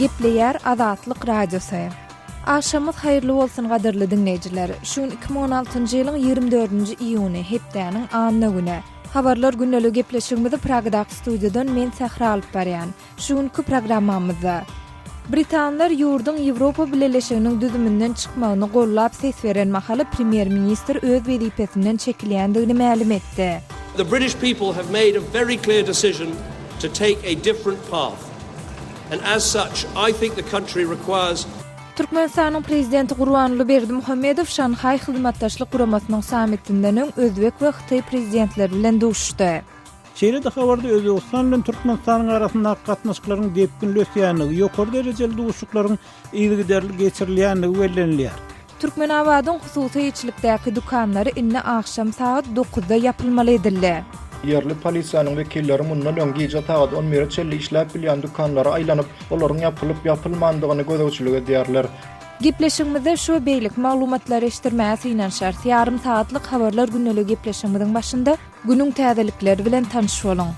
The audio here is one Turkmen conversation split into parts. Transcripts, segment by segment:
Gepleýär Azatlyk Radiosy. Agşamyňyz haýyrly bolsun gadyrly diňleýjiler. Şu gün 2016-njy ýylyň 24-nji iýuny, hepdäniň anna güni. Habarlar gündeligi gepleşigimizi Pragadaky studiýadan men Sähra alyp barýan. Şu günki programmamyzda Britanlar ýurduň Ýewropa Bileleşiginiň düzüminden çykmagyny gollap ses beren mahaly premýer-ministr öz wezipesinden çekilýändigini mälim etdi. The British people have made a very clear decision to take a different path and as such I think the country requires Türkmenistanyň Prezidenti Gurbanguly Berdimuhamedow Şanhaý Hyzmatdaşlyk Guramasynyň sammitinden öň özbek we hytaý prezidentleri bilen duşuşdy. Şeýle-de habarda Özbegistan bilen Türkmenistanyň arasyndaky gatnaşyklaryň depginli ösýändigi, ýokary derejeli duşuşyklaryň yzygiderli geçirilýändigi bellenilýär. Türkmenabadyň hususy eýeçilikdäki dükanlary indi agşam sagat dokuzda ýapylmaly edildi. Ýerli polisiýanyň wekilleri mundan öň gije sagat on bire çenli işläp bilýän dükanlara aýlanyp, olaryň ýapylyp-ýapylmandygyny gözegçilik edýärler. Gepleşigimizde şu we beýleki maglumatlary eşitdirmäge synanyşarys. Ýarym sagatlyk Habarlar gündeligi gepleşigimiziň başynda Günüň täzelikleri bilen tanyş boluň!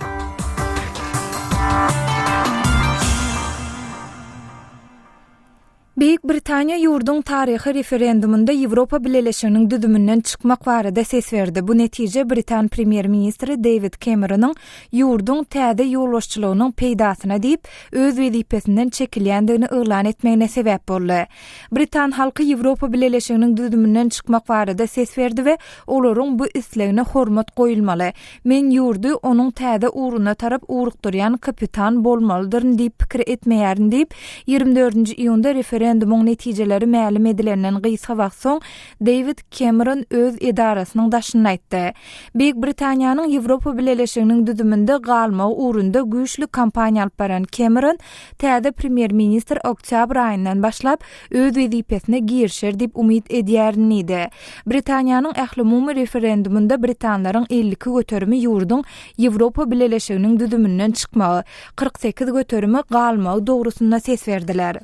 Beýik Britaniýa ýurduň taryhy referendumynda Ýewropa Bileleşiginiň düzüminden çykmak barada ses berdi. Bu netije britan premýer-ministri Deýwid Kemeronyň ýurduň täze ýolbaşçylygynyň peýdasyna diýip, öz wezipesinden çekilýändigini yglan etmegine sebäp boldy. Britan halky Ýewropa Bileleşiginiň düzüminden çykmak barada ses berdi we olaryň bu islegine hormat goýulmaly. Men ýurdy onuň täze ugruna tarap ugrukdyrýan kapitan bolmalydyryn diýip pikir etmeýärin diýip, 24-nji iýunda referendumyň netijeleri mälim edilenden gysga wagt soň Deýwid Kemeron öz edarasynyň daşynda aýtdy. Beýik Britaniýanyň Ýewropa Bileleşiginiň düzüminde galmagy ugrunda güýçli kampaniýa alyp baran Kemeron täze premýer-ministr oktýabr aýyndan başlap öz wezipesine girişer diýip umyt edýärin diýdi. Britaniýanyň ählumumy referendumynda britanlaryň 52 göterimi ýurduň Ýewropa Bileleşiginiň düzüminden çykmagy, 48 göterimi galmagy dogrusynda ses berdiler.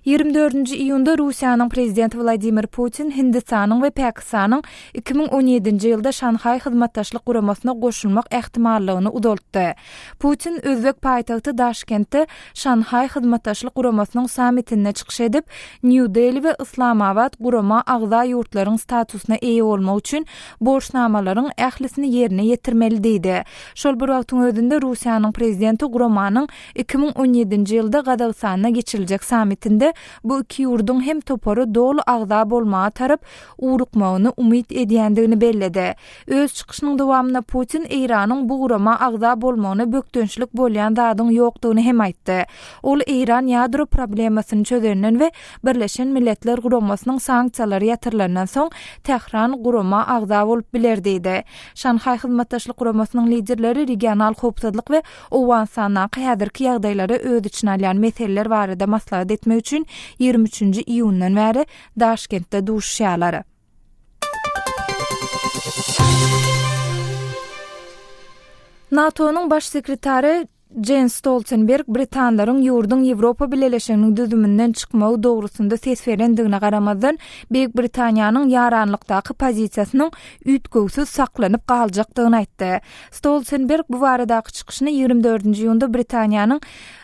24-nji iýunda Russiýanyň Prezidenti Wladimir Putin Hindistanyň we Pakistanyň 2017-nji ýylda Şanhaý Hyzmatdaşlyk Guramasyna goşulmak ähtimallygyny uzaltdy. Putin özbek paýtagty Daşkentde Şanhaý Hyzmatdaşlyk Guramasynyň sammitinde çykyş edip, Nýu-Deli we Yslamabat gurama agza ýurtlaryň statusyna eýe bolmak üçin borçnamalaryň ählisini ýerine ýetirmeli diýdi. Şol bir wagtyň özünde Russiýanyň prezidenti guramanyň 2017-nji ýylda Gazagystanda geçiriljek sammitinde bu iki ýurduň hem topara doly agza bolmaga tarap ugrukmagyny umyt edýändigini belledi. Öz çykyşynyň dowamynda Putin Eýranyň bu gurama agza bolmagyna bökdençlik bolýan zadyň ýokdugyny hem aýtdy. Ol Eýran ýadro problemasyny çözenden we Birleşen Milletler Guramasynyň sanksiýalary ýatyrylandan soň Tähran gurama agza bolup biler diýdi. Şanhaý Hyzmatdaşlyk Guramasynyň liderleri regional howpsuzlyk we Owganystandaky häzirki ýagdaýlary öz içine alýan meseleler barada maslahat etmek üçin 23-nji iýundan bäri Daşkentde duşuşýarlar. NATO-nyň baş sekretary Jens Stoltenberg britanlaryň ýurduň Ýewropa Bileleşiginiň düzüminden çykmagy dogrusynda ses berendigine garamazdan, Beýik Britaniýanyň ýaranlykdaky pozisiýasynyň üýtgewsiz saklanyp galjakdygyny aýtdy. Stoltenberg bu baradaky çykyşyny 24-nji iýunda Britaniýanyň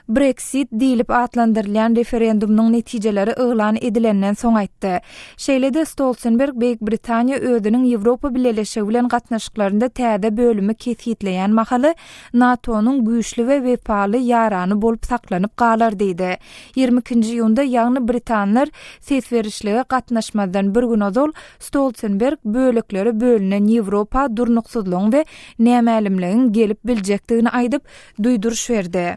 Breksit diýlip atlandyrylýan referendumynyň netijeleri yglan edilenden soň aýtdy. Şeýle-de Stoltenberg Beýik Britaniýa özüniň Ýewropa Bileleşigi bilen gatnaşyklarynda täze bölümi kesgitleýän mahaly NATO-nyň güýçli we wepaly ýarany bolup saklanyp galar diýdi. 22-nji iýunda, ýagny britanlar ses berişlige gatnaşmazdan bir gün ozal Stoltenberg böleklere bölünen Ýewropa durnuksyzlygyň we nämälimligiň gelip biljekdigini aýdyp, duýduryş berdi.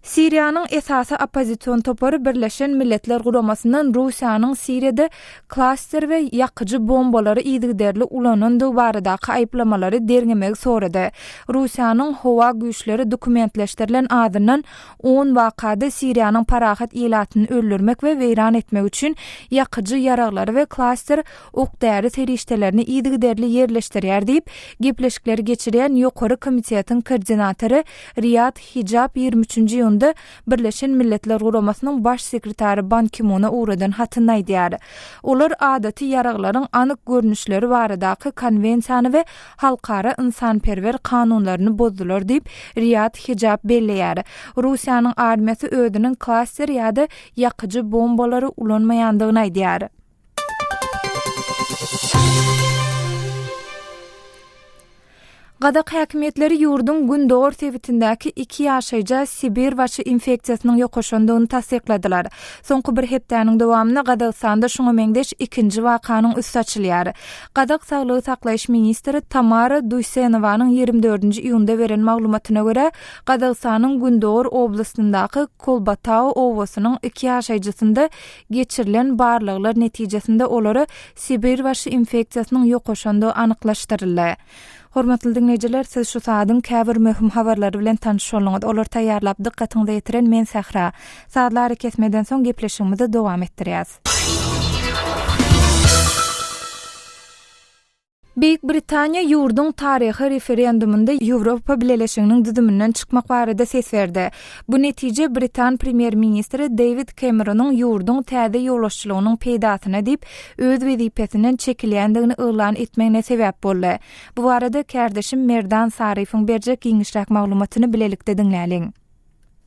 Siriýanyň esasy oppozision topary Birleşen Milletler Guramasyndan Russiýanyň Siriýada klaster we ýakyjy bombalary yzygiderli ulanandygy baradaky aýyplamalary derňemegi sorady. Russiýanyň howa güýçleri dokumentleşdirilen azyndan on wakada Siriýanyň parahat ilatyny öldürmek we weýran etmek üçin ýakyjy ýaraglary we klaster ok-däri serişdelerini yzygiderli ýerleşdirýär diýip, gepleşikleri geçirýän Ýokary komitetiň koordinatory Riýad Hijab 23-nji iýunda. iýunda Birleşen Milletler Guramasynyň Baş sekretary Ban Ki-muna ugradan hatynda aýdýar. Olar adaty ýaraglaryň anyk görnüşleri baradaky konwensiýany we halkara ynsanperwer kanunlaryny bozdular diýip, Riýad Hijab belleýär. Russiýanyň armiýasy özüniň klaster ýa-da ýakyjy bombalary ulanmaýandygyny aýdýar. Gazak häkimiýetleri ýurduň gündogar sebitindäki iki ýaşaýja Sibir waçy infeksiýasynyň ýokaşandygyny tassykladylar. Soňky bir hepdäniň dowamynda Gazagystanda şuňa meňzeş ikinji wakanyň üsti açylýar. Gazak saglygy saklaýyş ministri Tamara Duýsenowanyň 24-nji iýunda beren maglumatyna görä, Gazagystanyň gündogar oblastyndaky Kolbatau obasynyň iki ýaşaýjysynda Geçirilen barlaglar netijesinde olara sibirbaşy infeksiýasynyň ýokaşandygy anyklaşdyryldy. Hormatly diňleýjiler, siz şu saadyň käbir möhüm habarlary bilen tanyş bolduňyz. Olary taýýarlap dykgatyňyza ýetiren men Sähra. Sazly arakesmeden soň gepleşigimizi dowam etdirýäs. Beýik Britaniýa ýurduň taryhy referendumynda Ýewropa Bileleşiginiň düzüminden çykmak barada ses berdi. Bu netije britan premýer-ministri Deýwid Kemeronyň ýurduň täze ýolbaşçylygynyň peýdasyna diýip, öz wezipesinden çekilýändigini yglan etmegine sebäp boldy. Bu barada kärdeşim Merdan Saryýewiň berjek giňişräk maglumatyny bilelikde diňläliň.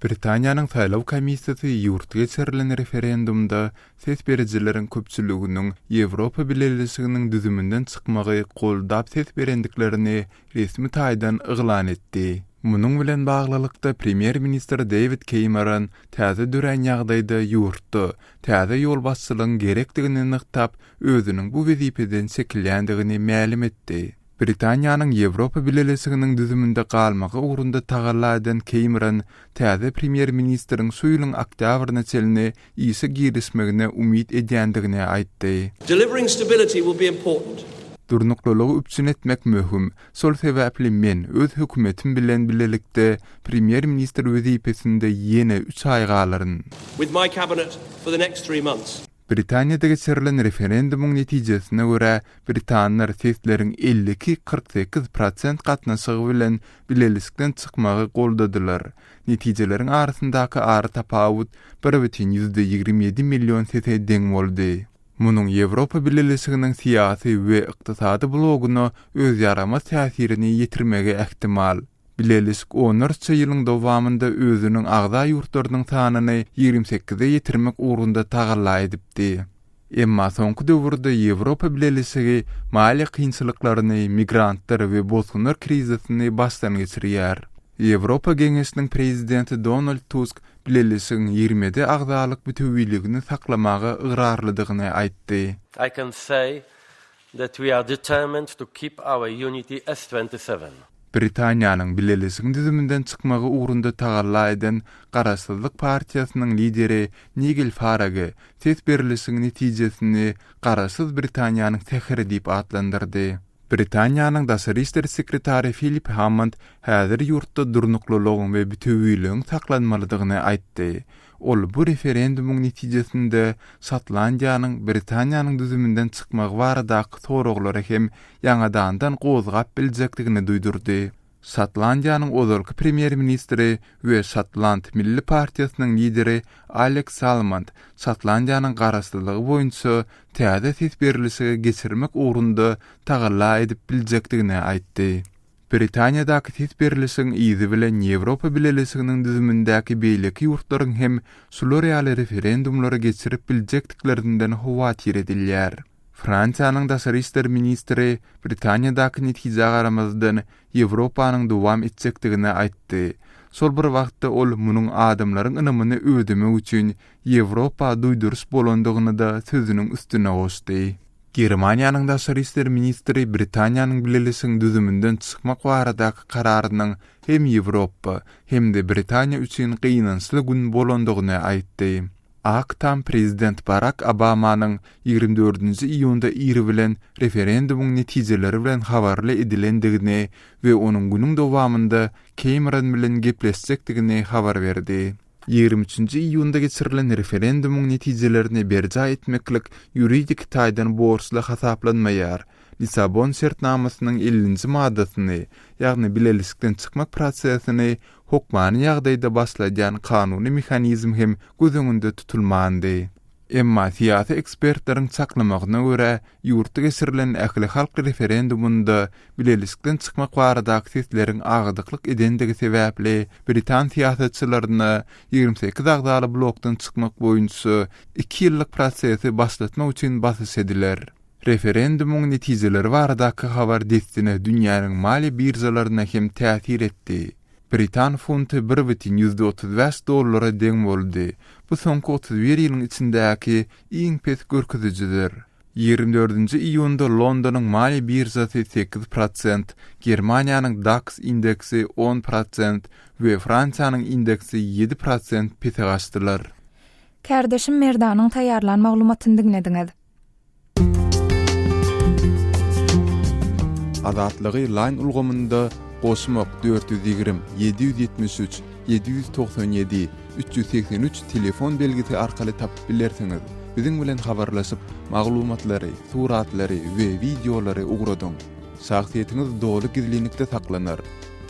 Britaniýanyň saýlaw komissiýasy ýurtda geçirilen referendumda ses berijileriň köpçüliginiň Ýewropa Bileleşiginiň düzüminden çykmagy goldap ses berendiklerini resmi taýdan yglan etdi. Munuň bilen baglylykda, premýer-ministr Deýwid Keýmeron täze dörän ýagdaýda ýurtda täze ýolbaşçylygyň gerekdigini nygtap, özüniň bu wezipeden çekilýändigini mälim etdi. Britaniýanyň Ýewropa Bileleşiginiň düzüminde galmagy ugrunda tagalla eden Keýmron täze premýer-ministriň şu ýylyň oktýabryna çenli işe girişmegine umyt edýändigini aýtdy. Delivering stability will be important. Durnuklylygy üpjün etmek möhüm. Şol sebäpli men öz hökümetim bilen bilelikde premýer-ministr wezipesinde ýene üç aý galaryn. With my cabinet for the next three months. Britaniýada geçirilen referendumyň netijesine görä, britanlar sesleriň 52, 48 prosent gatnaşygy bilen bileleşikden çykmagy goldadylar. Netijeleriň arasyndaky aratapawut bir bütin 27 million sese deň boldy. Munuň Ýewropa Bileleşiginiň syýasy we ykdysady bloguna öz ýaramaz täsirini ýetirmegi ähtimal. Bileleşik onlarça ýylyň dowamynda özüniň agza ýurtlarynyň sanyny 28-e ýetirmek ugrunda tagalla edipdi. Emma soňky döwürde Ýewropa Bileleşigi maliýe kynçylyklaryny, migrantlar we bosgunlar krizisini başdan geçirýär. Ýewropa Geňeşiniň Prezidenti Donald Tusk Bileleşigiň 27 agzalyk bütewiligini saklamaga ygrarlydygyny aýtdy. I can say That we are determined to keep our unity as 27. Britaniýanyň Bileleşigiň düzüminden çykmagy ugrunda tagalla eden Garaşsyzlyk partiýasynyň lideri Nigel Farage ses berlişigiň netijesini Garaşsyz Britaniýanyň säheri diýip atlandyrdy. Britaniýanyň daşary işler sekretary Filip Hammond häzir ýurtda durnuklylygyň we bütewiligiň saklanmalydygyny aýtdy. Ol bu referendumyň netijesinde Şotlandiýanyň Britaniýanyň düzüminden çykmagy baradaky soraglary hem ýaňadandan gozgap biljekdigini duýdurdy. Şotlandiýanyň ozalky premýer-ministri we Şotland milli partiýasynyň lideri Aleks Salmond Şotlandiýanyň garaşsyzlygy boýunça täze ses berlişigi geçirmek ugrunda tagalla edip biljekdigini aýtdy. Britaniýadaky ses berlişigiň yzy bilen Ýewropa Bileleşiginiň düzümindäki beýleki ýurtlaryň hem şular ýaly referendumlary geçirip biljekdiklerinden howatyr edilýär. Fransiýanyň daşary işler ministri Britaniýadaky netijä garamazdan, Ýewropanyň dowam etjekdigini aýtdy. Şol bir wagtda ol munuň adamlaryň ynamyny ödemek üçin Ýewropa duýduryş bolandygyny-da sözüniň üstüne goşdy. Germaniýanyň daşary işler ministri Britaniýanyň bileleşigiň düzüminden çykmak baradaky kararynyň hem Ýewropa, hem-de Britaniýa üçin gynançly gün bolandygyny aýtdy. Ak Tam prezident Barak Obamanyň 24-nji iýunda ir bilen referendumyň netijeleri bilen habarly edilendigini we onuň günüň dowamynda Kemeron bilen gepleşjekdigini habar berdi. 23-nji iýunda geçirilen referendumyň netijelerini berjaý etmeklik ýuridik taýdan borçly hasaplanmaýar. Lissabon şertnamasynyň ellinji maddasyny, ýagny bileleşikden çykmak prosesini hokmany ýagdaýda başladýan kanuny mehanizm hem göz öňünde tutulmandy. Emma syýasy ekspertleriň çaklamagyna görä, ýurtda geçirilen ählihalk referendumynda bileleşikden çykmak baradaky sesleriň agdyklyk edendigi sebäpli britan syýasatçylaryna 28 agzaly blokdan çykmak boýunça iki ýyllyk prosesi başlatmak üçin basyş ediler. Referendumyň netijeleri baradaky habar dessine dünýäniň maliýe biržalaryna hem täsir etdi. Britan funty bir bütin 35 dollara deň boldy. Bu soňky 31 ýylyň içindäki iň pes görkezijidir. 24-nji iýunda Londonyň maliýe biržasy 8%, Germaniýanyň DAX indeksi 10% we Fransiýanyň indeksi 7% pese gaçdylar. Kärdeşim Merdanyň taýýarlan maglumatyny diňlediňiz. Azatlygy Line ulgamynda goşmak 420 773 797 383 telefon belgisi arkaly tapyp bilersiňiz. Biziň bilen habarlaşyp, maglumatlary, suratlary we wideolary ugradyň. Şahsyýetiňiz doly gizlinlikde saklanar.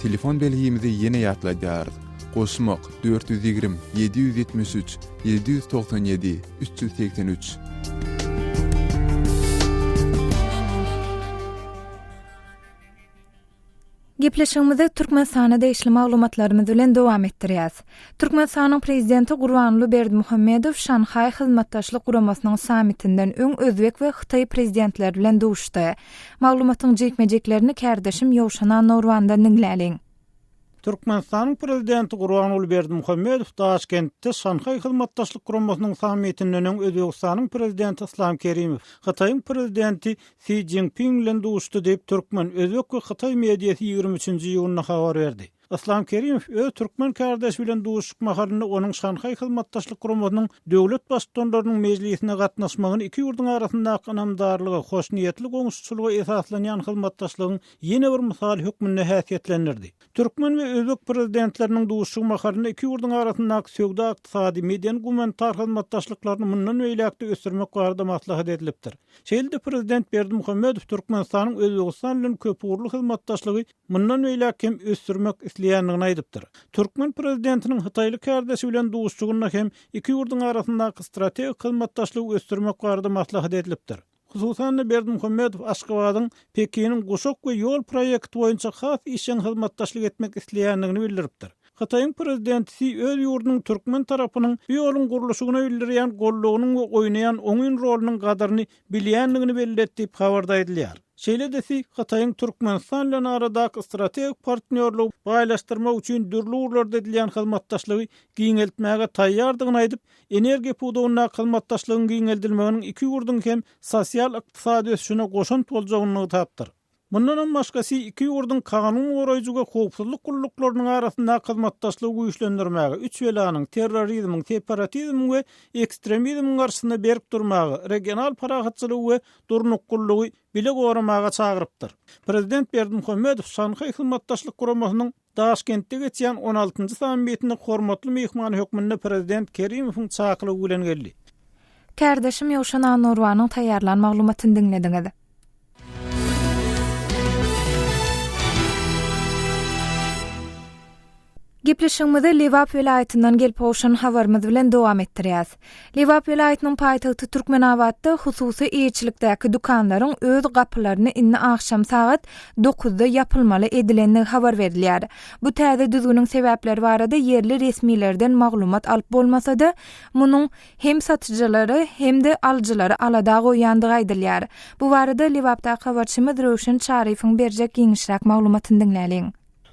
Telefon belgimizi ýene ýatladýarys, goşmak 420 773 797 383. Gepleşigimizi Türkmenistana degişli maglumatlarymyz bilen dowam etdirýäs. Türkmenistanyň Prezidenti Gurbanguly Berdimuhamedow Şanhaý Hyzmatdaşlyk Guramasynyň sammitinden öň özbek we hytaý prezidentleri bilen duşdy. Maglumatyň jikme-jiklerini kärdeşim Ýowşan Annagurbandan diňläliň. Türkmenistanyň Prezidenti Gurbanguly Berdimuhamedow Daşkentde Şanhaý Hyzmatdaşlyk Guramasynyň sammitinden öň Özbegistanyň Prezidenti Yslam Kerimow, Hytaýyň Prezidenti Si Szinpin bilen duşdy diýip, türkmen, özbek we hytaý mediasy 23-nji iýunda habar berdi. Yslam Kerimow öz türkmen kärdeşi bilen duşuşyk mahalynda onuň Şanhaý Hyzmatdaşlyk Guramasynyň döwlet Baştutanlarynyň mejlisine gatnaşmagyny iki ýurduň arasyndaky ynamdarlyga, hoşniýetli goňşuçylyga esaslanýan hyzmatdaşlygyň ýene bir mysaly hökmünde häsiýetlendirdi. Türkmen we özbek Prezidentleriniň duşuşygy mahalynda iki ýurduň arasyndaky söwda-ykdysady, medeni-gumanitar hyzmatdaşlyklaryny mundan beýläk-de ösdürmek barada maslahat edilipdir. Şeýle-de Prezident Berdimuhamedow Türkmenistanyň Özbegistan bilen köpugurly hyzmatdaşlygy mundan beýläk hem ösdürmek isleýändigini aýdypdyr. Türkmen Prezidentiniň hytaýly kärdeşi bilen duşuşygynda hem iki ýurduň arasyndaky strategik hyzmatdaşlygy ösdürmek barada maslahat edilipdir. Hususan-da, Berdimuhamedow Aşgabadyň Pekiniň Guşak we ýol proýekti boýunça has işjeň hyzmatdaşlyk etmek isleýändigini bildiripdir. Hytaýyň Prezidenti Si öz ýurdunyň türkmen tarapynyň bu ýoluň gurluşygyna bildirýän goldawynyň we oýnaýan oňyn rolunyň gadyryny bilýändigini belledi diýip, habarda aýdylýar. Şeýle-de Si Hytaýyň Türkmenistan bilen aradaky strategik partnýorlygy baýlaşdyrmak üçin dürli ugurlarda edilýän hyzmatdaşlygy giňeltmäge taýýardygyny aýdyp, Energiýa pudagyndaky hyzmatdaşlygyň giňeldilmeginiň iki ýurduň hem sosial-ykdysady ösüşine goşant boljagyny nygtapdyr. Mundanam başga Si iki ýurduň kanun goraýjy we howpsuzlyk gulluklarynyň arasyndaky hyzmatdaşlygy güýçlendirmäge, üç belanyň, terrorizmiň, separatizmiň we ekstremizmiň garşysynda berk durmaga, regional parahatçylygy we durnuklylygy bile goramaga çagyrypdyr. Prezident Berdimuhamedow Şanhaý Hyzmatdaşlyk Guramasynyň Daşkentde geçýän on altynjy sammitine hormatly myhman hökmünde prezident Kerimowyň çakylygy bilen geldi. Kärdeşim Ýowşan Annurbanyň taýýarlan maglumatyny diňlediňiz. Gepleşigimizi Lebap welaýatyndan gelip gowşan habarymyz bilen dowam etdirýäs. Lebap welaýatynyň paýtagty Türkmenabatda hususy eýeçilikdäki dükanlaryň öz gapylaryny indi agşam sagat dokuzda ýapylmaly edilendigi habar berilýär. Bu täze düzgüniň sebäpleri barada ýerli resmilerden maglumat alyp bolmasa-da, munuň hem satyjylary, hem-de alyjylary alada goýýandygy aýdylýar. Bu barada Lebapdaky habarçymyz Röwşen Çaryýewiň berjek giňişräk maglumatyny diňläliň.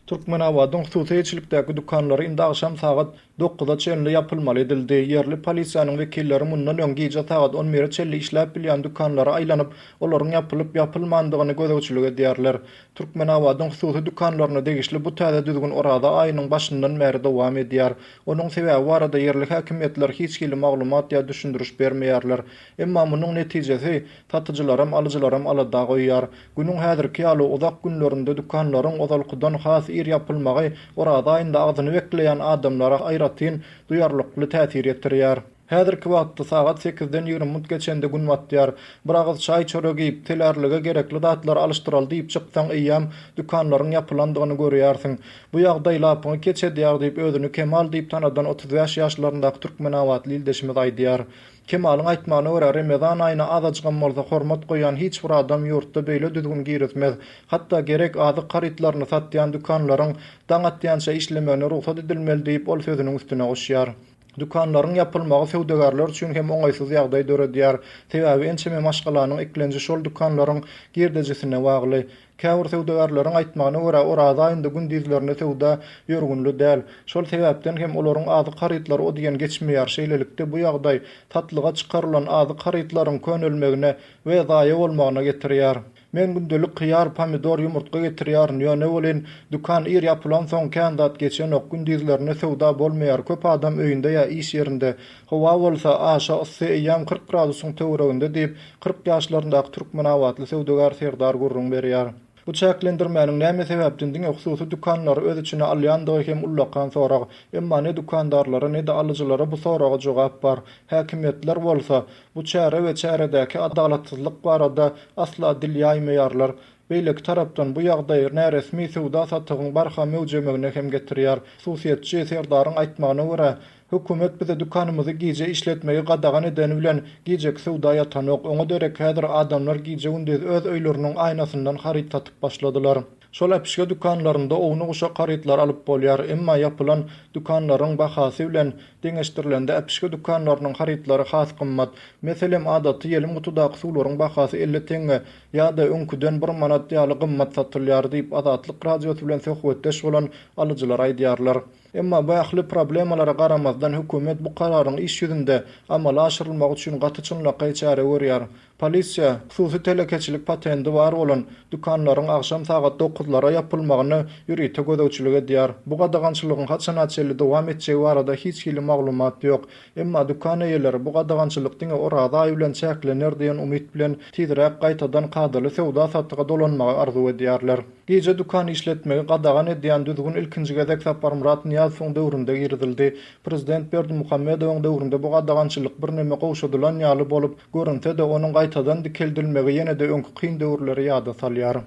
Türkmenabadyň hususy eýeçilikdäki dükanlary indi agşam sagat dokuza çenli ýapylmaly edildi. Ýerli polisiýanyň wekilleri mundan öň gije sagat on bire çenli işläp bilýän dükanlara aýlanyp, olaryň ýapylyp-ýapylmandygyny gözegçilik edýärler. Türkmenabadyň hususy dükanlaryna degişli bu täze düzgün Oraza aýynyň başyndan bäri dowam edýär. Onuň sebäbi barada ýerli häkimiýetler hiç hili maglumat ýa düşündiriş bermeýärler. Emma munuň netijesi satyjylaram, alyjylaram alada goýýar. Günüň häzirki ýaly uzak günlerinde dükanlaryň ozalkydan has ir ýapylmagy Oraza aýynda agzyny bekleýän adamlara aýratyn duýarlykly täsir ýetirýär. Häzirki wagtda sagat sekizden 20 minut geçende gün batýar. Bir agyz çaý-çörek iýip, telärlige gerekli zatlary alyşdyraly diýip çyksaň eýýäm dükanlaryň ýapylandygyny görýärsiň. Bu ýagdaý lapyňy keç edýär diýip, özüni Kemal diýip tanadan 35 ýaşlaryndaky türkmenabatly ildeşimiz aýdýar. Kemalyň aýtmagyna görä, Remezan aýyna azajygam bolsa hormat goýýan hiç bir adam ýurtda beýle düzgün girizmez. Hatda gerek azyk harytlaryny satýan dükanlaryň daň atýança işlemegine rugsat edilmeli diýip, ol sözüniň üstüne goşýar. Dükanlaryň ýapylmagy söwdagärler üçin hem oňaýsyz ýagdaý döredýär. Sebäbi ençeme maşgalanyň eklenji şol dükanlaryň girdejisine bagly. Käbir söwdagärleriň aýtmagyna görä, Oraza aýynda gündizlerine söwda ýörgünli däl. Şol sebäpden hem olaryň azyk harytlary o diýen geçmeýär. Şeýlelikde, bu ýagdaý satlyga çykarylan azyk harytlaryň könelmegine we zaýa bolmagyna getirýär. Men gündelik hyýar, pomidor, ýumurtga getirýärin, ýöne welin, dükan ir ýapylansoň kän zat geçenok, gündizlerine söwda bolmaýar, köp adam öýünde ýa iş ýerinde. Howa bolsa, aşa yssy, eýýäm 40 gradusyň töwereginde diýip, 40 ýaşlaryndaky türkmenabatly söwdagär Serdar gürrüň berýär. Bu çäklendirmäniň näme sebäpden diňe hususy dükanlary öz içine alýandygy hem ullakan sorag. Emma ne dükandarlara, ne-de alyjylara bu soraga jogap bar. Häkimiýetler bolsa, Bu çäre we çäredäki adalatsyzlyk barada asla dil ýaýmaýarlar. Beýleki tarapdan, bu ýagdaý näresmi söwda-satygyň barha möwjemegine hem getirýär. Hususyýetçi Serdaryň aýtmagyna görä, hökümet bize dükanymyzy gije işletmegi gadagan edeni bilen gijeki söwda ýatanok. Oňa derek häzir adamlar gije-gündiz öz öýleriniň aýnasyndan haryt satyp başladylar. Şol äpişge dükanlarynda ownuk-uşak harytlary alyp bolýar, emma ýapylan dükanlaryň bahasy bilen deňeşdirilende äpişge dükanlarynyň harytlary has gymmat. Meselem, adaty ýelim gutudaky suwlaryň bahasy 50 teňňe ýa-da öňküden bir manat ýaly gymmat satylýar diýip, Azatlyk Radiosy bilen söhbetdeş bolan alyjylar aýdýarlar. Emma bu ähli problemalara garamazdan, hökümet bu kararyň iş ýüzünde amala aşyrylmagy üçin gaty çynlakaý çäre görýär. Polisiýa, hususy telekeçilik patendi bar bolan dükanlaryň agşam sagat dokuzlara ýapylmagyna ýörite gözegçilik edýär. Bu gadagançylygyň haçana çenli dowam etjegi barada hiç hili maglumat ýok. Emma dükan eýeleri bu gadagançylyk diňe Oraza aýy bilen çäklener diýen umyt bilen tizräk gaýtadan kadaly söwda-satyga dolanmagy arzuw edýärler. Gije dükan işletmegi gadagan edýän düzgün ilkinji gezek Saparmyrat Nyýazowyň döwründe girizildi. Prezident Berdimuhamedowyň döwründe bu gadagançylyk birneme gowşadylan ýaly bolup görünse-de, onuň gaýtadan dikeldilmegi ýene-de öňki kyn döwürleri ýada salýar.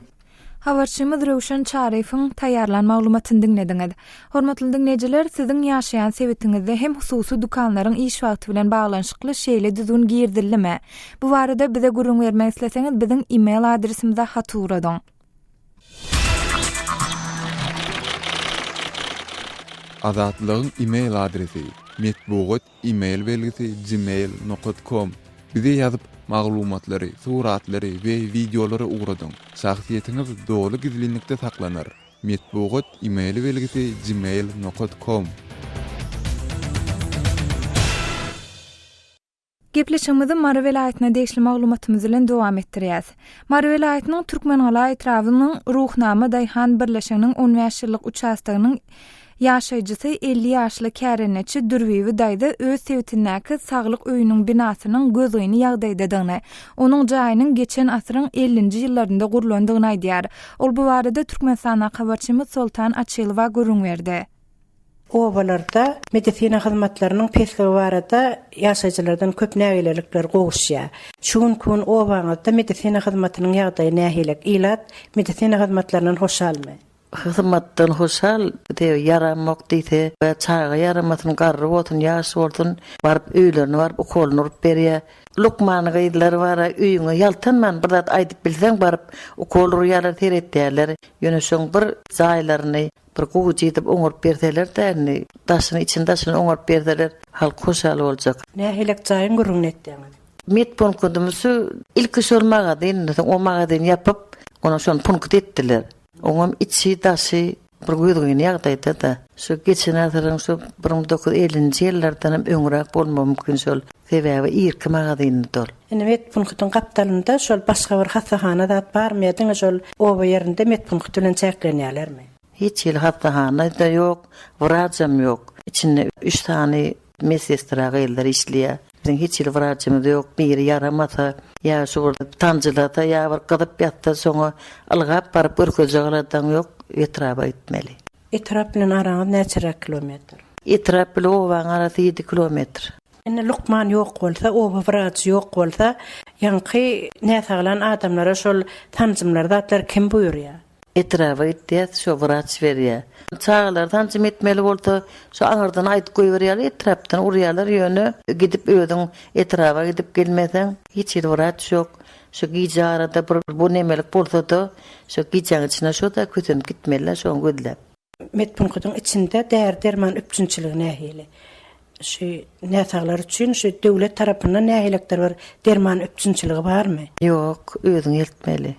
Habarçymyz Röwşen Çaryýewiň taýýarlan maglumatyny diňlediňiz. Hormatly diňleýjiler, siziň ýaşaýan sebitiňizde hem hususy dükanlaryň iş wagty bilen baglanyşykly şeýle düzgün girizildimi? Bu barada bize gürrüň bermek isleseňiz biziň e-mail adresimize hat ugradyň. Azatlygyň e-mail adresi, metbugat e-mail belgisi gmail nokat kom. Bize ýazyp, maglumatlary, suratlary we wideolary ugradyň. Şahsyýetiňiz doly gizlinlikde saklanar. Metbugat e-mail belgisi gmail nokat kom. Gepleşigimizi Mary welaýatyna degişli maglumatymyz bilen dowam etdirýäs. Mary welaýatynyň Türkmengala etrabynyň Ruhnama daýhan birleşiginiň 15 ýyllyk uçastogynyň ýaşaýjysy 50 ýaşly kärendeçi Dürbibi daýza öz sebitindäki saglyk öýüniň binasynyň gözgyny ýagdaýdadygyny, onuň jaýynyň geçen asyryň 50-nji ýyllarynda gurlandygyny aýdýar. Ol bu barada Türkmenistandaky habarçymyz Soltan Açylowa gürrüň berdi. Obalarda medisina hyzmatlarynyň pesligi barada ýaşaýjylardan köp nägilelikler gowuşýar. Şu günki gün obaňyzda medisina hyzmatynyň ýagdaýy nähili? Ilat medisina hyzmatlaryndan hoşalmy? Hyzmatdan hoşal, sebäbi ýaramok diýse, ýa çaga ýaramasyn, garry bolsun, ýaş bolsun, baryp öýlerine baryp ukolyny urup berýär. Lukman gyzlar bar-a, öýüňe ýaltanman bir zat aýdyp bilseň baryp ukol urýarlar, seretýärler. Ýöne şoň bir jaýlaryny Bir gowy edip oňaryp berseler-dä indi, daşyny, içini daşyny oňaryp berseler, halk hoşal boljak. Nähilek jaýyň gürrüňini etýäňiz? Medpunktymyz şu ilki şol magazin, soň o magazini ýapyp, onam şony punkt etdiler. Oňam içi, daşy bir gözgyny ýagdaýda-da. Şu geçen asyryň şu 1950-nji ýyllardanam öňräk bolmagy mümkin şol. Sebäbi irki magazinidi ol. Indi medpunktyň gapdalynda şol başga bir hassahana zat barmy ýa diňe şol oba ýerinde medpunkt bilen çäklenýärlermi? Hiç hili hassahana-da ýok, wraçam ýok. Içinde üç sany medsestra gyzlar işleýär. Biziň hiç hili wraçymyz ýok. Biri ýaramasa, ýa şu bir sanjylasa, ýa bir gyzyp ýatsa şoňa ylgap baryp görkezjek aladaň ýok, etraba gitmeli. Etrap bilen araňyz näçeräk kilometr? Etrap bile obaň arasy ýedi kilometr. Indi lukman ýok bolsa, oba wrajy ýok bolsa, ýaňky näsaglan adamlara şol sanjymlary zatlary kim buýurýar? Etraba gitýäs, şo wraç berýär. Çagalary sanjym etmeli bolsa, şo aňyrdan aýdyp goýberýärler, etrapdan urýarlar, ýöne gidip özüň etraba gidip gelmeseň, hiç hili wraç ýok. Şo gije arada bir bu nemelik bolsa-da, şo gijäň içinde şo-da kösenip gitmeli-dä, şoňy gözläp. Medpunkydyň içinde däri-derman üpjünçiligi nähili? Şu näsaglar üçin şu döwlet tarapyndan nähilekdir bir derman üpjünçiligi barmy? Ýok, özüň eltmeli.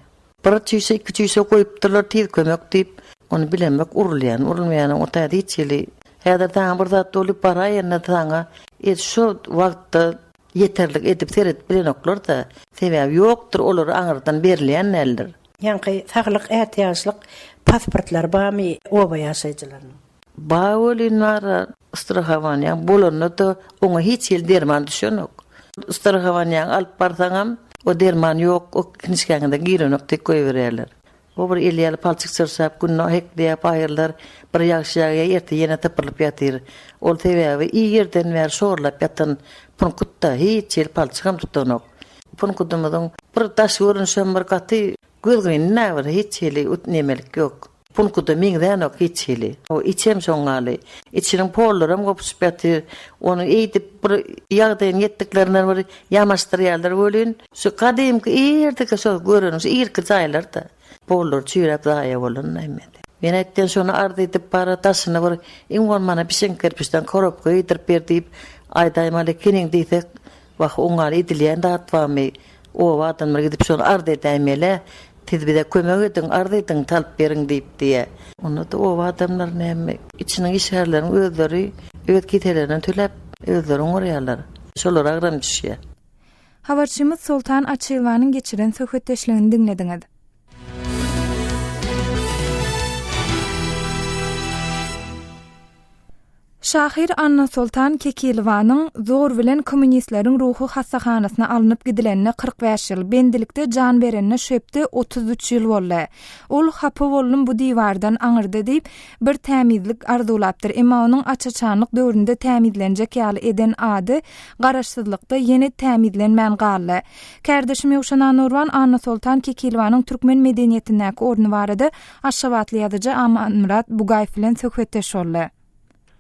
Bir çüýşe, iki çüýşe goýupdyrlar tiz kömek diýip. Ony bilemok, urulýan, urulmaýanam o taýda hiç hili. Häzir saňa bir zat bolup baraýanda saňa şo wagtda ýeterlik edip seredip bilenoklar-da. Sebäbi ýokdur, olara aňyrdan berilýän däldir. Ýaňky saglyk ätiýaçlyk pasportlary barmy oba ýaşaýjylarynyň? Bar welin bar-a, strahowaniýaň bolanda-da oňa hiç hili derman düşenok. Strahowaniýaňy alyp barsaňam, o derman ýok, o knižkaňyza girenok diýip goýberýärler. O bir el ýaly palçyk çyrşap, günde hekleýär paýyrlar, bir ýagşy ýagýar, erte ýene sypyrylyp ýatyr. Ol sebäbi irden bäri şorlap ýatan punkut-da, hiç hili palçygam tutanok. Punkudymyzyň bir daş görnüşem bir gaty gözgyny bir hiç hili nemelik ýok. Punkuda meňzänok hiç hili. O içem şoň ýaly. Içiniň pollaram gopuşyp ýatyr. Ony eýdip bir ýagdaýyny ýetdiklerinden bir ýamaşdyrýarlar welin, şu gadymky irdiki şo göreniň şu irki jaýlar-da. Pollary çüýräp zaýa bolan hemmesi. Men aýtýan şony arz edip bara daşyny bir iň bolmanda bişen kerpiçden korobka geýdirip ber diýip aýdaýmaly ekeniň diýsek, Wah, oňňaly edilýän zat barmy? Oba adamlary gidip şony arz edäýmel-ä. Siz bize kömek ediň, arz ediň, salyp beriň diýip diýýä. Onda-da oba adamlary näme, içiniň işgärleriniň özleri öz kiselerinden töläp, özleri oňarýarlar. Şolara agram düşýär. Habarçymyz Soltan Açylowanyň geçiren söhbetdeşligini diňlediňiz. Şahyr Annasoltan Kekilowanyň zor bilen kommunistleriň ruhy hassahanasyna alnyp gidilenine 45 ýyl, bendilikde jan berenine şu hepde 33 ýyl boldy. Ol Hapa boldum bu diwardan aňyrda diýip, bir tämizlik arzuwlapdyr. Emma onuň aç-açanlyk döwründe tämizlenjek ýaly eden ady garaşsyzlykda ýene tämizlenmän galdy. Kärdeşim Ýowşan Annagurban Annasoltan Kekilowanyň türkmen medeniýetindäki orny barada Aşgabatly ýazyjy Amanmyrat Bugaýew bilen söhbetdeş boldy.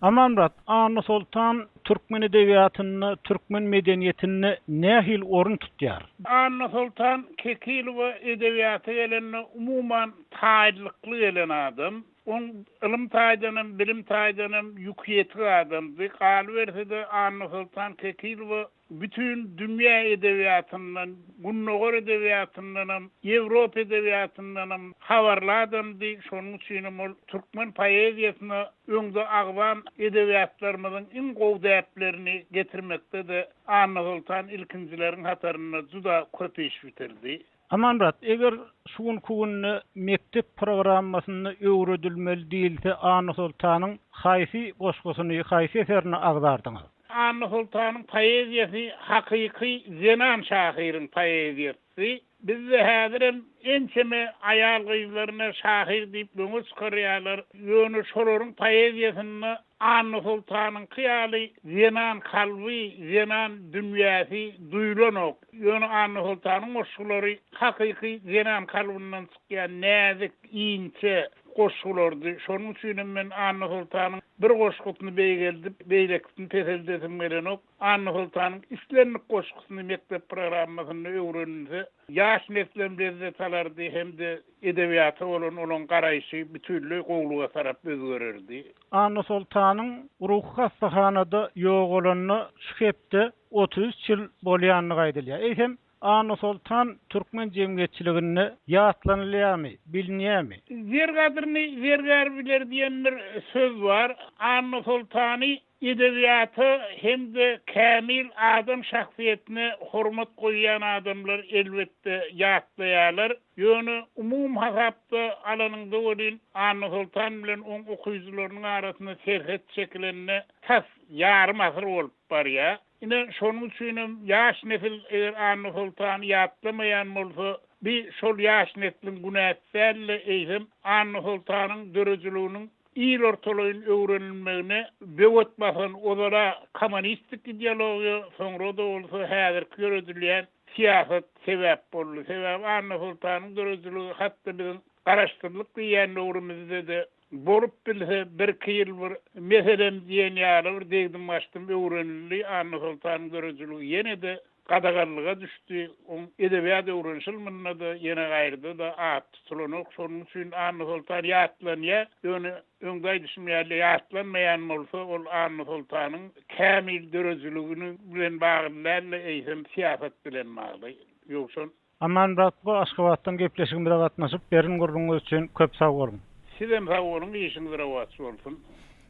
Amanmyrat, Annasoltan türkmen edebiýatynda, türkmen medeniýetinde nähili orun tutýar? Annasoltan Kekilowa edebiýata gelende umuman taýlykly gelen adam. Oň ylym taýdanam, bilim taýdanam ýüki ýetik adamdy. Galyberse-de Annasoltan Kekilowa Bütin dünýä edebiýatyndan, Gündogar edebiýatyndanam, Ýewropa edebiýatyndanam habarly adamdy. Şonuň üçinem ol türkmen poeziýasyna öňde agzan edebiýatlarymyzyň iň gowy däplerini getirmekde-de Annasoltan ilkinjileriň hatarynda juda köp iş bitirdi. Amanmyrat, eger şu günki günde mekdep programmasynda öwredilmeli diýilse Annasoltanyň haýsy goşgusyny, haýsy eserini agzardyňyz? Annasoltanyň poeziýasy hakyky zenan şahyryň poeziýasy. Bizde häzirem ençeme aýal-gyzlaryna şahyr diýip öňe çykarýarlar. Ýöne şolaryň poeziýasynda Annasoltanyňky ýaly zenan kalby, zenan dünýäsi duýlanok. Ýöne Annasoltanyň goşgulary hakyky zenan kalbyndan çykýan näzik, inçe goşgulardy. Şonuň üçinem men Annasoltanyň bir goşgusyny beýgeldip, beýlekisini peseldesim gelenok. Annasoltanyň islendik goşgusyny mekdep programmasynda öwrenilse, ýaş neslem lezzet alardy hem-de edebiýata bolan olaň garaýşy bütinleý gowulyga tarap özgererdi. Annasoltanyň ruhy hassahanada ýogalanyna şu hepde 33 ýyl bolýandygy aýdylýar. Eýsem, Annasoltan türkmen jemgyýetçiliginde ýatlanylýarmy, bilinýärmi? Zer gadyryny zergär biler diýen bir söz bar. Annasoltany Edebiýata hem-de kämil adam şahsyýetine hormat goýýan adamlar elbetde ýatlaýarlar. Ýöne umumy hasapda alanyňda welin Annasoltan bilen oň okyjylarynyň arasynda serhet çekilende tas ýarym asyr bolup barýar. Ine, şonuň üçinem ýaş nesil eger Annasoltany ýatlamaýan bolsa, bi şol ýaş nesliň günäsi däl-de, eýsem Annasoltanyň döredijiliginiň. il ortalaýyn öwrenilmegine böwet basan ozal-a kommunistik ideologiýa, soňra-da bolsa häzirki ýöredilýän syýasat sebäp boldy. Sebäbi Annasoltanyň döredijiligi hat-da biziň Garaşsyzlyk diýýän döwrümizde-de bolup bilse birki ýyl bir meselem diýen ýaly bir degdim-gaçdym öwrenildi. Annasoltanyň döredijiligi ýene-de gadaganlyga düşdi. Oň edebiýat öwreniş ylmynda-da, ýene gaýryda-da at tutulanok. Şonuň üçin Annasoltan ýatlanýar. Ýöne öňde aýdyşym ýaly ýatlanmaýan bolsa, ol Annasoltanyň kämil döredijiligini bilen bagly däl-de, eýsem syýasat bilen bagly. Ýowşan. Amanmyrat bu Aşgabatdan gepleşigimize gatnaşyp berin gürrüňiňiz üçin köp sag boluň. Sizem sag boluň işiňiz rowaç bolsun.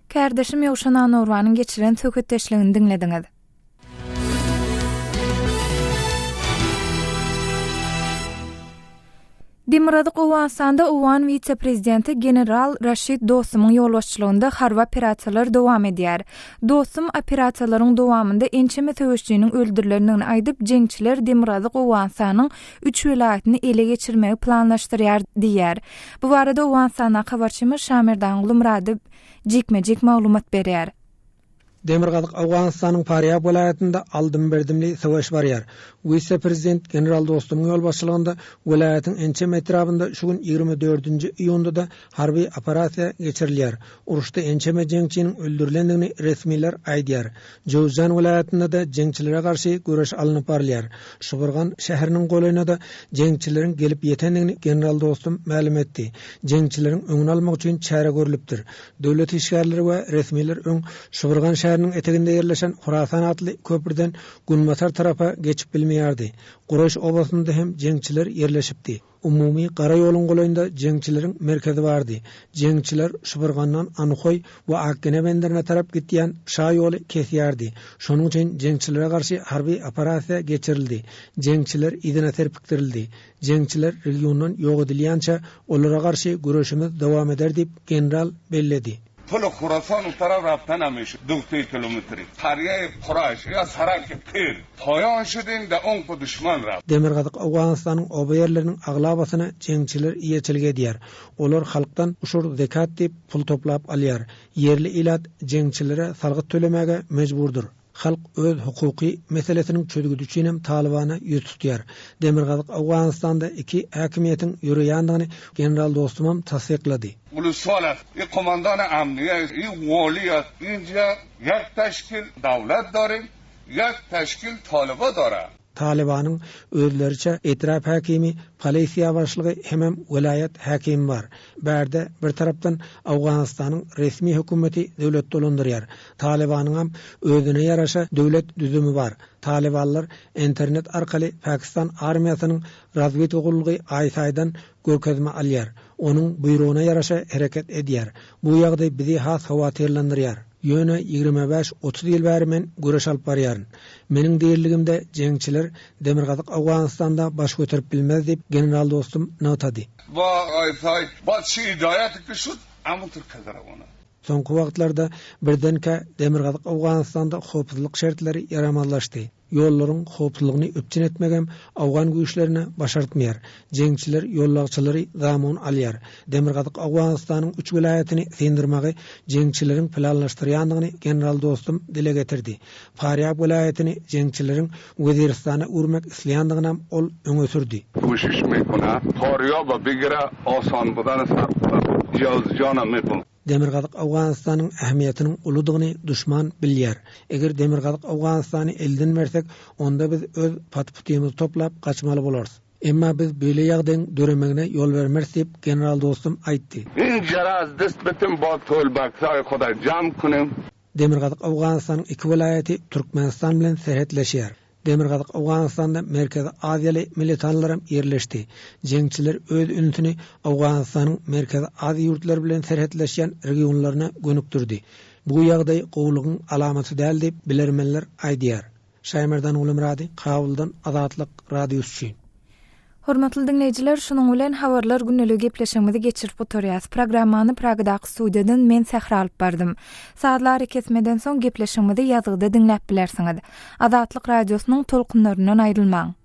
Kärdeşim Ýowşan Annagurbanyň geçiren söhbetdeşligini diňlediňiz. Demirgazyk Owganystanda owgan wise-prezidenti general Raşid Dostumyň ýolbaşçylygynda harby operasiýalar dowam edýär. Dostum operasiýalaryň dowamynda ençeme söweşijiniň öldürilendigini aýdyp, jeňçiler Demirgazyk Owganystanyň üç welaýatyny ele geçirmegi planlaşdyrýar diýýär. Bu barada Owganystandaky habarçymyz Şamerdan Gulumyrady jikme-jik maglumat berýär. Demirgazyk Owganystanyň Farýab welaýatynda aldym-berdimli söweş barýar. Wise-prezident general Dostumyň ýolbaşçylygynda welaýatyň ençeme etrabynda şu gün ýigrimi dördünji iýunda-da harby operasiýa geçirilýär. Uruşda ençeme jeňçiniň öldürilendigini resmiler aýdýar. Jöwüzjan welaýatynda-da jeňçilere garşy göreş alnyp barylýar. Şybyrgan şäheriniň golaýyna-da jeňçileriň gelip ýetendigini general Dostum mälim etdi. Jeňçileriň öňüni almak üçin çäre görlüpdir. Döwlet işgärleri we resmiler öň Şybyrgan şäheriniň eteginde ýerleşen Horasan atly köprüden günbatar tarapa geçip bilmeýärdi. Guraýyş obasynda hem jeňçiler ýerleşipdi. Umumy gara ýoluň golaýynda jeňçileriň merkezi bardy. Jeňçiler Şybyrgandan Anhoý we Akgene benderine tarap gitýän şa ýoly kesýärdi. Şonuň üçin jeňçilere garşy harby operasiýa geçirildi. Jeňçiler yzyna serpikdirildi. Jeňçiler regiondan ýok edilýänçä, olara garşy göreşimiz dowam eder diýip, general belledi. Pul Horasan u taraf raftan amiş dugte kilometri qarýaý Kuraş ýa Saraki pir poýon şudin da onku duşman raft. Demirgazyk Owganystanyň oba ýerleriniň aglabasyna jeňçiler eýeçilik edýär. Olar halkdan uşur zekat diýip pul toplap alýar. Ýerli ilat jeňçilere salgyt tölemäge mejburdyr. Halk öz hukuky meselesiniň çözgüdi üçinem Talybana ýüz tutýar. Demirgazyk Owganystanda iki häkimiýetiň ýöreýändigini general Dostumam tassyklady. Ulusal i komandana amniýe i woliýa inja ýek teşkil dawlet darim ýek teşkil talyba dara. Talybanyň özleriçe etrap häkimi, polisiýa başlygy hemem welaýat häkimi bar. Bärde bir tarapdan Owganystanyň resmi hökümeti döwlet dolandyrýar. Talybanyňam özüne ýaraşa döwlet düzümi bar. Talybanlar internet arkaly Pakistan armiýasynyň razwedka gullugy aý-saýdan görkezme alýar. Onuň buýrugyna ýaraşa hereket edýär. Bu ýagdaý bizi has howatyrlandyrýar. Ýöne 25, 30 ýyl bäri men göreş alyp barýaryn. Meniň diriligimde jeňçiler Demirgazyk Owganystanda baş göterip bilmez diýip, general Dostum nygtady. Ba aý-saý, ba çi hidaýat ki şut, amutur kazara ona. Soňky wagtlarda birdenkä Demirgazyk Owganystanda howpsuzlyk şertleri ýaramazlaşdy. Ýollaryň howpsuzlygyny üpjün etmegem owgan güýçlerine başartmaýar. Jeňçiler ýollagçylary zamun alýar. Demirgazyk Owganystanyň üç welaýatyny syndyrmagy jeňçileriň planlaşdyrýandygyny general Dostum dile getirdi. Farýab welaýatyny jeňçileriň Weziristana öwürmek isleýändiginem ol öňe sürdi. Kuşiş mekuna, Farýaba bigira, asan budan sarpda, Jawzjana mekun. Demirgazyk Owganystanyň ähmiýetiniň uludygyny duşman bilýär. Eger Demirgazyk Owganystany elden bersek, onda biz öz paty-putymyzy toplap gaçmaly bolarys. Emma biz beýle ýagdaýyň döremegine ýol bermeris diýip, general Dostum aýtdy. In jara az dest bitim ba tolbaksaý huda jam kunim. Demirgazyk Owganystanyň iki welaýaty Türkmenistan bilen serhetleşýär. Demirgazyk Owganystanda Merkezi Aziýaly militanlaram ýerleşdi. Jeňçiler öz ünsüni Owganystanyň Merkezi Aziýa ýurtlary bilen serhetleşýän regionlaryna gönükdirdi. Bu ýagdaý gowulygyň alamaty däl diýip, bilermenler aýdýar. Şaýmerdan Gulumyrady, Kabuldan Azatlyk Radiosy üçin. Hormatly diňleýjiler, şunuň bilen Habarlar gündeligi gepleşigimizi geçirip gutarýas. Programmany Pragadaky studiýadan men Sähra alyp bardym. Sazly arakesmeden soň gepleşigimizi ýazgyda diňläp bilersiňiz. Azatlyk Radiosynyň tolkunlaryndan aýrylmaň!